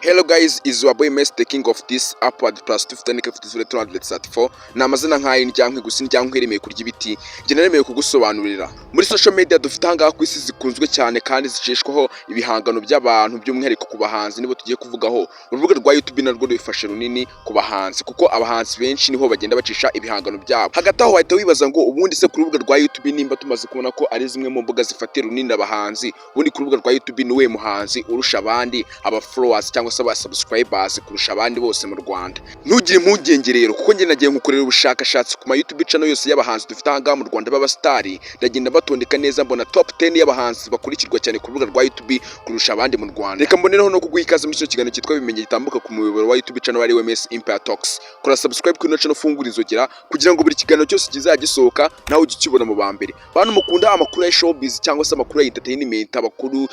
Hello guys, is your boy Messi, the king of this upward plus 254 234. Ni amazina nk'ayo ndyankwi gusa, indyankwi iremeye kurya ibiti. Njye naremeye kugusobanurira. Muri social media dufite ahangaha ku isi zikunzwe cyane kandi zicishwaho ibihangano by'abantu, by'umwihariko ku bahanzi nibo tugiye kuvugaho. Urubuga rwa YouTube narwo rufashe runini ku bahanzi, kuko abahanzi benshi niho bagenda bacisha ibihangano byabo. Hagati aho wahita wibaza ngo ubundi se ku rubuga rwa YouTube, nimba tumaze kubona ko ari zimwe mu mbuga zifatira runini abahanzi, ubundi ku rubuga rwa YouTube ni uwuhe muhanzi urusha abandi aba followers cyangwa se aba subscribers kurusha abandi bose mu Rwanda? Ntugire impungenge rero, kuko njye nagiye nkukorera ubushakashatsi ku ma YouTube channel yose y'abahanzi dufite ahangaha mu Rwanda b'abasitari, ndagenda batondeka neza, mbona top 10 y'abahanzi bakurikirwa cyane ku rubuga rwa YouTube kurusha abandi mu Rwanda. Reka mbonereho no kuguha ikaze muri kino kiganiro cyitwa Bimenye, gitambuka ku muyoboro wa YouTube channel ari Messi Empire Talks. Kora subscribe kuri ino channel, ufungure inzogera kugira ngo buri kiganiro cyose kizajya gisohoka nawe ujye ukibona mu ba mbere. Bantu mukunda amakuru ya showbiz cyangwa se amakuru ya entertainment, amakuru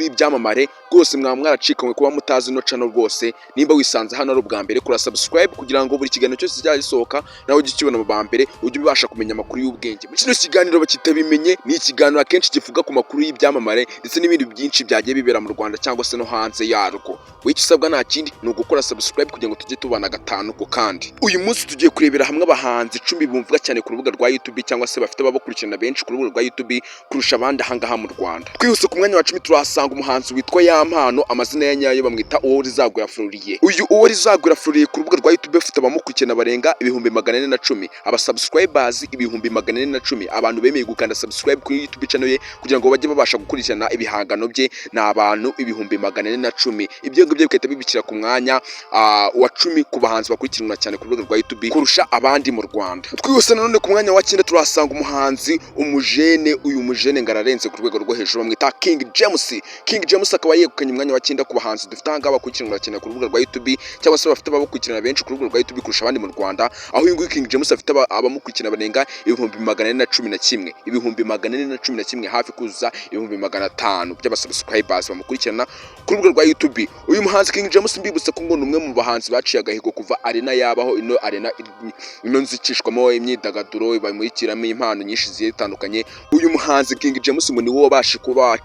y'ibyamamare, rwose mwaba mwaracikanywe kuba mutazi ino channel. Rwose nimba wisanze hano ari ubwa mbere, kora subscribe kugira ngo buri kiganiro cyose kizajya gisohoka nawe ujye ukibona mu ba mbere, ujye ubasha kumenya amakuru y'ubwenge. Muri kino kiganiro bakita Bimenye, ni ikiganiro akenshi kivuga ku makuru y'ibyamamare ndetse n'ibindi byinshi byagiye bibera mu Rwanda cyangwa se no hanze yarwo. Wowe icyo usabwa nta kindi, ni ugukora subscribe kugira ngo tujye tubana gatanu ku kandi. Uyu munsi tugiye kurebera hamwe abahanzi 10 bumvwa cyane ku rubuga rwa YouTube cyangwa se bafite ababakurikirana benshi ku rubuga rwa YouTube kurusha abandi ahangaha mu Rwanda. Twihuse, ku mwanya wa 10 turahasanga umuhanzi witwa Yampano, amazina ya nyayo bamwita Uworizagwira Floriye. Uyu Uworizagwira Floriye ku rubuga rwa YouTube afite abamukurikirana barenga 410,000, aba subscribers 410,000. Abantu bemeye gukanda subscribe kuri YouTube channel ye kugira ngo bajye babasha gukurikirana ibihangano bye ni abantu 410,000. Ibyo ngibyo bigahita bibishyira ku mwanya wa 10 ku bahanzi bakurikiranwa cyane ku rubuga rwa YouTube kurusha abandi mu Rwanda. Twihuse nanone, ku mwanya wa 9 turahasanga umuhanzi umujene. Uyu mujene ngo ararenze ku rwego rwo hejuru, bamwita King James. King James akaba yegukanye umwanya wa 9 ku bahanzi dufite ahangaha bakurikiranwa cyane ku rubuga rwa YouTube cyangwa se bafite ababakurikirana benshi ku rubuga rwa YouTube kurusha abandi mu Rwanda, aho uyu nguyu King James afite abamukurikirana barenga 411,000, 411,000, hafi kuzuza 500,000 by'abasubscribers bamukurikirana ku rubuga rwa YouTube. Uyu muhanzi King James, mbibutsa ko ngo ni umwe mu bahanzi baciye agahigo kuva arena yabaho, ino arena, ino nzu icishwamo imyidagaduro, bamurikiramo impano nyinshi zigiye zitandukanye. Uyu muhanzi King James ngo ni wo wabashe kuba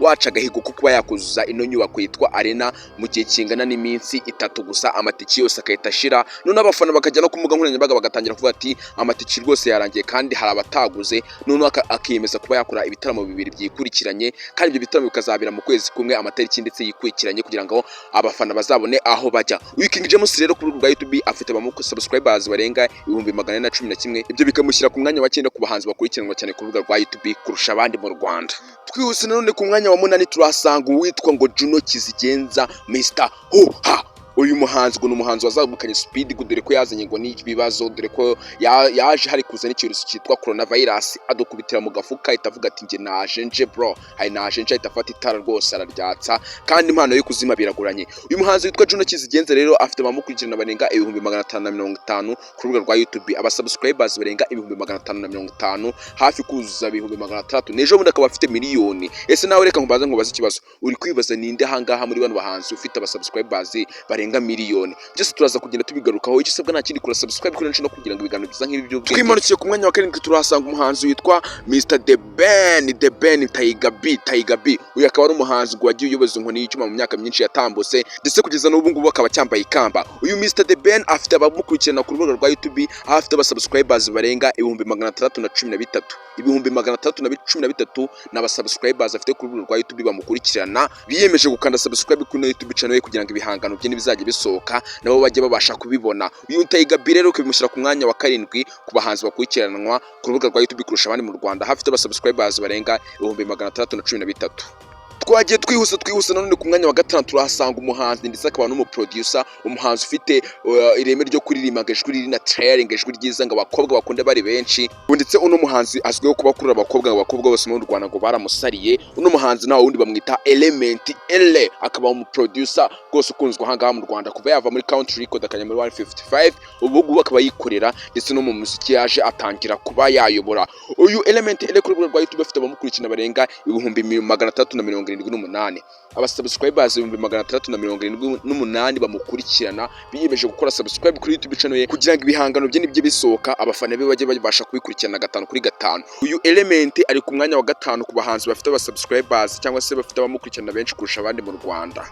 waca agahigo ko kuba yakuzuza ino nyubako yitwa arena mu gihe kingana n'iminsi 3 gusa, amatiki yose agahita ashira. None abafana bakajya no ku mbuga nkoranyambaga bagatangira kuvuga ati amatiki rwose yarangiye kandi hari abataguze. Noneho akiyemeza kuba yakora ibitaramo bibiri byikurikiranye, kandi ibyo bitaramo bikazabera mu kwezi kumwe, amatariki ndetse yikurikiranye, kugira ngo abafana bazabone aho bajya. Uyu King James rero ku rubuga rwa YouTube afite abamu subscribers barenga 411,000, ibyo bikamushyira ku mwanya wa 9 ku bahanzi bakurikiranwa cyane ku rubuga rwa YouTube kurusha abandi mu Rwanda. Twihuse nanone, ku mwanya wa 8 turahasanga uwitwa ngo Juno Kizigenza, Mr Huha. Uyu muhanzi ngo ni umuhanzi wazamukanye speed, ngo dore ko yazanye ngo n'ibibazo, dore ko yaje hari kuza n'icyorezo cyitwa coronavirus, adukubitira mu gafuka, ahita avuga ati njye naje nje bro, hari naje nje, ahita afata itara rwose araryatsa, kandi impano yo kuzima biragoranye. Uyu muhanzi witwa Juno Kizigenza rero afite abamukurikirana barenga 550,000 ku rubuga rwa YouTube, aba subscribers barenga 550,000, hafi kuzuza 600,000. N'ejo bundi akaba afite miliyoni. Ese nawe reka nkubaze ikibazo uri kwibaza: ninde ahangaha muri bano bahanzi ufite aba subscribers barenga miliyoni? Byose turaza kugenda tubigarukaho. Icyo usabwa nta kindi, kora subscribe kuri no kugira ngo ibiganiro byiza nk'ibi by'ubwenge. Twimanukiye ku mwanya wa 7, turahasanga umuhanzi witwa Mr The Ben, The Ben Tiger B, Tiger B. Uyu akaba ari umuhanzi ngo wagiye uyoboza inkoni y'icyuma mu myaka myinshi yatambutse, ndetse kugeza n'ubu ngubu akaba acyambaye ikamba. Uyu Mr The Ben afite abamukurikirana ku rubuga rwa YouTube, aho afite aba subscribers barenga 613,000. 613,000 ni aba subscribers afite ku rubuga rwa YouTube bamukurikirana, biyemeje gukanda subscribe kuri YouTube channel ye kugira ngo ibihangano bye nibizajya bisohoka nabo bajye babasha kubibona. Uyu Tiger B rero ukabimushyira ku mwanya wa 7 ku bahanzi bakurikiranwa ku rubuga rwa YouTube kurusha abandi mu Rwanda, hafite aba subscribers barenga 613,000. Twagiye twihuse, twihuse nanone, ku mwanya wa 5 turahasanga umuhanzi ndetse akaba n'umuproducer, umuhanzi ufite ireme ryo kuririmba, ngo ijwi riri naturel, ngo ijwi ryiza, ngo abakobwa bakunda bari benshi. Ndetse uno muhanzi azwiho kuba akurura abakobwa, ngo abakobwa bose mu Rwanda ngo baramusariye. Uno muhanzi nta wundi, bamwita Element Eleeeh, akaba umuproducer rwose ukunzwe ahangaha mu Rwanda kuva yava muri Country Record akajya muri 155. Ubu ngubu akaba yikorera, ndetse no mu muziki yaje atangira kuba yayobora. Uyu Element Eleeeh kuri rubuga rwa YouTube afite abamukurikirana barenga 678,000, aba subscribers 678,000 bamukurikirana, biyemeje gukora subscribe kuri YouTube channel ye kugira ngo ibihangano bye nibyo bisohoka abafana be bajye babasha kubikurikirana gatanu kuri gatanu. Uyu Element ari ku mwanya wa 5 ku bahanzi bafite aba subscribers cyangwa se bafite abamukurikirana benshi kurusha abandi mu Rwanda.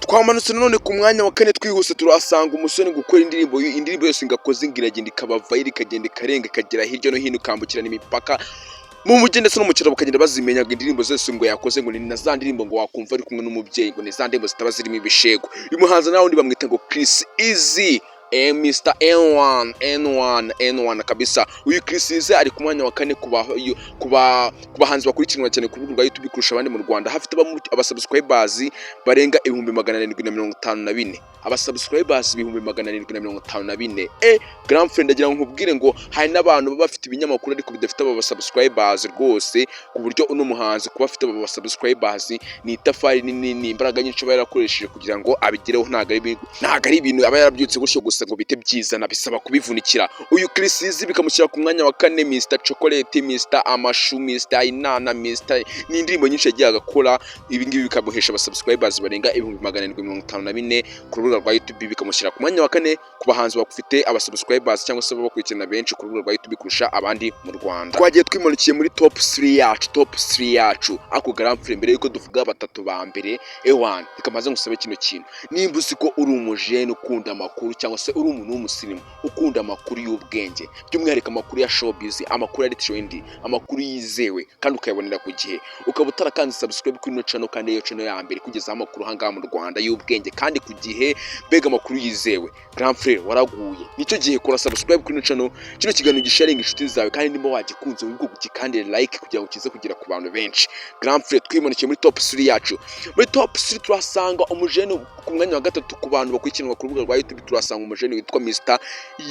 Twamanutse nanone ku mwanya wa kane twihuse, turahasanga umusore gukora indirimbo, indirimbo yose ngo akoze ngo iragenda ikaba viral, ikagenda ikarenga, ikagera hirya no hino, ikambukirana imipaka mu mujyi ndetse no mu cyaro, bakagenda bazimenya. Ngo indirimbo zose ngo yakoze ngo ni na za ndirimbo ngo wakumva ari kumwe n'umubyeyi, ngo ni za ndirimbo zitaba zirimo ibishego. Uyu muhanzi nawe undi bamwita ngo Chris Easy, Mr N1 N1 N1 kabisa. Uyu Chris Easy ari ku mwanya wa kane ku bahanzi bakurikiranwa cyane ku rubuga rwa YouTube kurusha abandi mu Rwanda. Hafite aba subscribers barenga 754,000, aba subscribers 754,000. Grand friend, agira ngo nkubwire ngo hari n'abantu baba bafite ibinyamakuru ariko bidafite aba subscribers rwose, ku buryo uno muhanzi kuba afite aba subscribers ni itafari nini, ni imbaraga nyinshi aba yarakoresheje kugira ngo abigereho. Ntabwo ari ibintu aba yarabyutse gutyo gusa ngo bite byizana, bisaba kubivunikira. Uyu Chris Easy bikamushyira ku mwanya wa kane, Mr Chocolate, Mr Amashu, Mr Inana, Mr ni indirimbo nyinshi yagiye agakora. Ibi ngibi bikamuhesha aba subscribers barenga 754,000 ku rubuga rwa YouTube, bikamushyira ku mwanya wa kane ku bahanzi bafite aba subscribers cyangwa se babakurikirana benshi ku rubuga rwa YouTube kurusha abandi mu Rwanda. Twagiye twimanukiye muri top 3 yacu, top 3 yacu. Ako grand frère, mbere yuko duvuga batatu ba mbere, ewan, reka maze ngusabe kino kintu: nimba uzi ko uri umujene ukunda amakuru, cyangwa se uri umuntu w'umusirimu ukunda amakuru y'ubwenge, by'umwihariko amakuru ya showbiz, amakuru ari trendy, amakuru yizewe kandi ukayabonera ku gihe, ukaba utarakanze subscribe kuri ino channel, kandi iyo channel ya mbere kugezaho amakuru ahangaha mu Rwanda y'ubwenge kandi ku gihe, mbega amakuru yizewe, grand frère, waraguye. Nicyo gihe, kora subscribe kuri ino channel, kino kiganiro gisharinga inshuti zawe, kandi nimba wagikunze wibuke ugikandire like kugira ngo kize kugera ku bantu benshi. Grand frère, twimanukiye muri top 3 yacu. Muri top 3 turasanga umujene ku mwanya wa gatatu ku bantu bakurikiranwa ku rubuga rwa YouTube. Turasanga umujene witwa Mr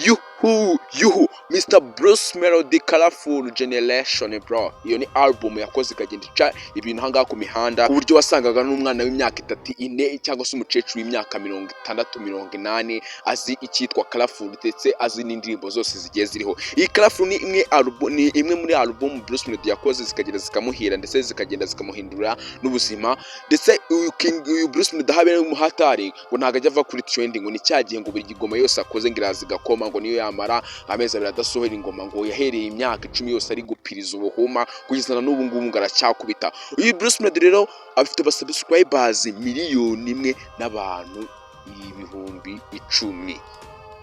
Yuhu Yuhu, Mr Bruce Melody, Colorful Generation bro. Iyo ni album yakoze ikagenda ica ibintu ahangaha ku mihanda, ku buryo wasangaga n'umwana w'imyaka 3, 4, cyangwa se umukecuru w'imyaka 60, 80 azi icyitwa Colorful, ndetse azi n'indirimbo zose zigiye ziriho. Iyi Colorful ni imwe muri album Bruce Melody yakoze zikagenda zikamuhira, ndetse zikagenda zikamuhindura n'ubuzima. Ndetse uyu King, uyu Bruce Melody, aho umuhatari ngo ntabwo ajya ava kuri trending, ngo ni cya gihe ngo buri gigoma yose akoze ngo iraza igakoma, ngo niyo yamara amezi 2 adasohora ingoma, ngo yahereye imyaka 10 yose ari gupiriza ubuhuma, kugeza na n'ubu ngubu ngo aracyakubita. Uyu Bruce Melody rero afite aba subscribers 1,100,000.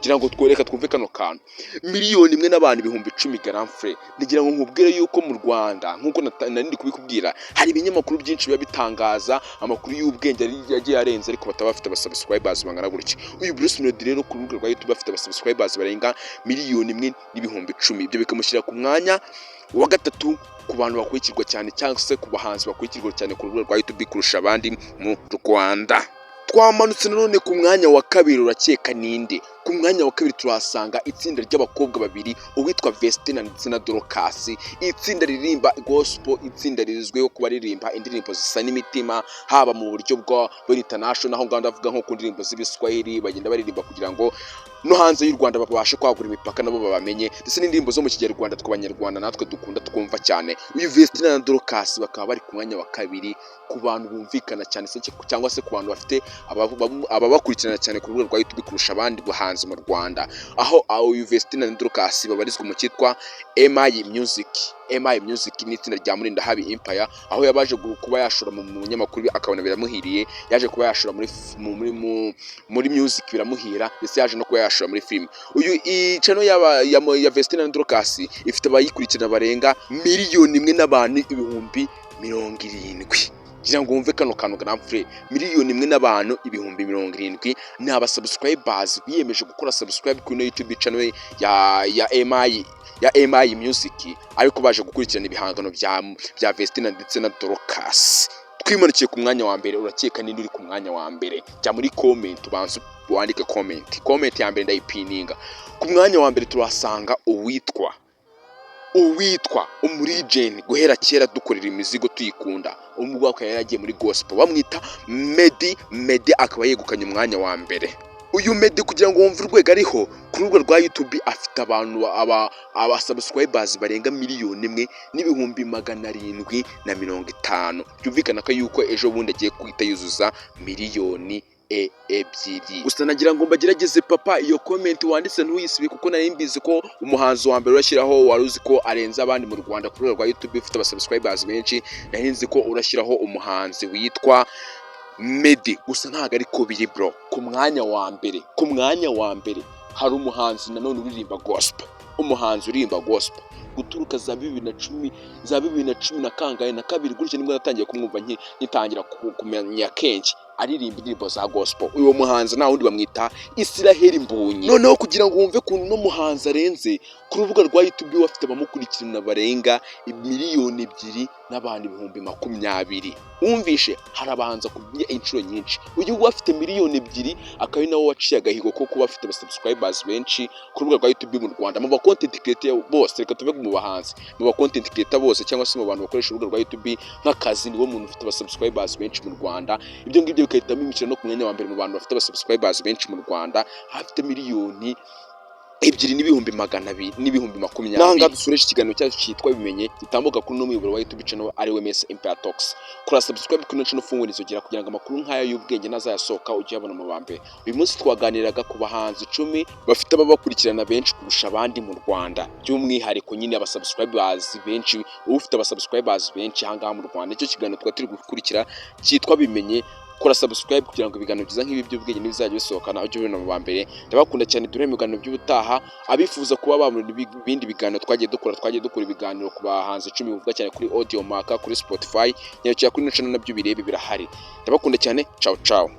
Ngira ngo tworeka twumve kano kantu: 1,100,000. Grand frère, ndagira ngo nkubwire yuko mu Rwanda, nk'uko nari ndi kubikubwira, hari ibinyamakuru byinshi biba bitangaza amakuru y'ubwenge yagiye arenze, ariko bataba bafite aba subscribers bangana gutya. Uyu Bruce Melody rero ku rubuga rwa YouTube afite aba subscribers barenga 1,100,000. Ibyo bikamushyira ku mwanya wa gatatu ku bantu bakurikirwa cyane, cyangwa se ku bahanzi bakurikirwa cyane ku rubuga rwa YouTube kurusha abandi mu Rwanda. Twamanutse nanone ku mwanya wa kabiri, urakeka ninde? Ku mwanya wa kabiri turahasanga itsinda ry'abakobwa babiri, uwitwa Vestina ndetse na Dorcas, itsinda ririmba gospel, itsinda rizwiho kuba ririmba indirimbo zisa n'imitima, haba mu buryo bwa international, aho ngaho ndavuga nko ku ndirimbo z'ibiswahili bagenda baririmba kugira ngo no hanze y'u Rwanda babashe kwagura imipaka nabo babamenye, ndetse n'indirimbo zo mu Kinyarwanda tw'Abanyarwanda natwe dukunda twumva cyane. Uyu Vestina na Dorcas bakaba bari ku mwanya wa kabiri ku bantu bumvikana cyane se, cyangwa se ku bantu bafite ababakurikirana cyane ku rubuga rwa YouTube kurusha abandi bahanzi mu Rwanda, aho uyu Vestina na Dorcas babarizwa mu cyitwa MI Music. MI Music ni itsinda rya Murindahabi Empire, aho yabaje kuba yashora mu munyamakuru akabona biramuhiriye, yaje kuba yashora muri music biramuhira, ndetse yaje no kuba yashora muri film. Uyu channel ya Vestina na Dorcas ifite abayikurikirana barenga 1,070,000. Kugira ngo wumve kano kantu, grand frère, 1,070,000 ni aba subscribers biyemeje gukora subscribe kuri ino YouTube channel ya MI Music, ariko baje gukurikirana ibihangano bya Vestina ndetse na Dorcas. Twimanukiye ku mwanya wa mbere, urakeka ninde uri ku mwanya wa mbere? Jya muri comment ubanze wandike comment. Comment ya mbere ndayipininga. Ku mwanya wa mbere turahasanga uwitwa umurijeni guhera kera dukorera imizigo tuyikunda, umugabo akaba yaragiye muri gospel, bamwita Meddy. Meddy akaba yegukanye umwanya wa mbere. Uyu Meddy, kugira ngo wumve urwego ariho ku rubuga rwa YouTube, afite abantu aba subscribers barenga 1,750,000. Byumvikana ko yuko ejo bundi agiye guhita yuzuza 2 miliyoni. Gusa nagira ngo mbagerageze papa, iyo comment wanditse ntuyisibe, kuko nari mbizi ko umuhanzi wa mbere urashyiraho wari uzi ko arenze abandi mu Rwanda ku rwego rwa YouTube, ufite aba subscribers benshi, nari nzi ko urashyiraho umuhanzi witwa Meddy. Gusa ntabwo ariko biri, bro. Ku mwanya wa mbere hari umuhanzi nanone uririmba gospel, umuhanzi uririmba gospel guturuka za 2010, za 2010 na kangahe na kabiri gutyo, nibwo natangiye kumwumva ngitangira kumenya kenshi aririmba indirimbo za gospel. Uwo muhanzi nta wundi, bamwita Israel Mbonyi. Noneho kugira ngo wumve ukuntu uno muhanzi arenze, ku rubuga rwa YouTube we afite abamukurikirana barenga 2,020,000. Wumvishe, hari abahanzi akubye inshuro nyinshi. Uyu we afite miliyoni 2, akaba ari nawe waciye agahigo ko kuba afite abasubscribers benshi ku rubuga rwa YouTube mu Rwanda mu ba content creator bose. Reka tuve mu bahanzi, mu ba content creator bose cyangwa se mu bantu bakoresha urubuga rwa YouTube nk'akazi, niwo muntu ufite abasubscribers benshi mu Rwanda. Ibyo ngibyo bigahita bimushyira no ku mwanya wa mbere mu bantu bafite abasubscribers benshi mu Rwanda, afite 2,220,000. N'ahangaha dusoreje ikiganiro cyacu cyitwa Bimenye, gitambuka kuri uno muyoboro wa YouTube channel ari we Mese Empire Talks. Kora subscribe kuri ino channel, ufungure inzogera kugira ngo amakuru nk'aya y'ubwenge nazayasohoka ujye uyabona mu ba mbere. Uyu munsi twaganiraga ku bahanzi 10 bafite ababakurikirana benshi kurusha abandi mu Rwanda, by'umwihariko nyine abasubscribers benshi, ufite abasubscribers benshi ahangaha mu Rwanda. Nicyo kiganiro twari turi gukurikira cyitwa Bimenye. Kora subscribe kugira ngo ibiganiro byiza nk'ibi by'ubwenge n'ibizajya bisohoka nawe ujye ubibona mu ba mbere. Ndabakunda cyane, dore mu biganiro by'ubutaha. Abifuza kuba babona ibindi biganiro twagiye dukora ibiganiro ku bahanzi 10 bivuga cyane kuri Audiomack, kuri Spotify, nyarukira kuri ino channel nabyo birebe, birahari. Ndabakunda cyane, ciao ciao.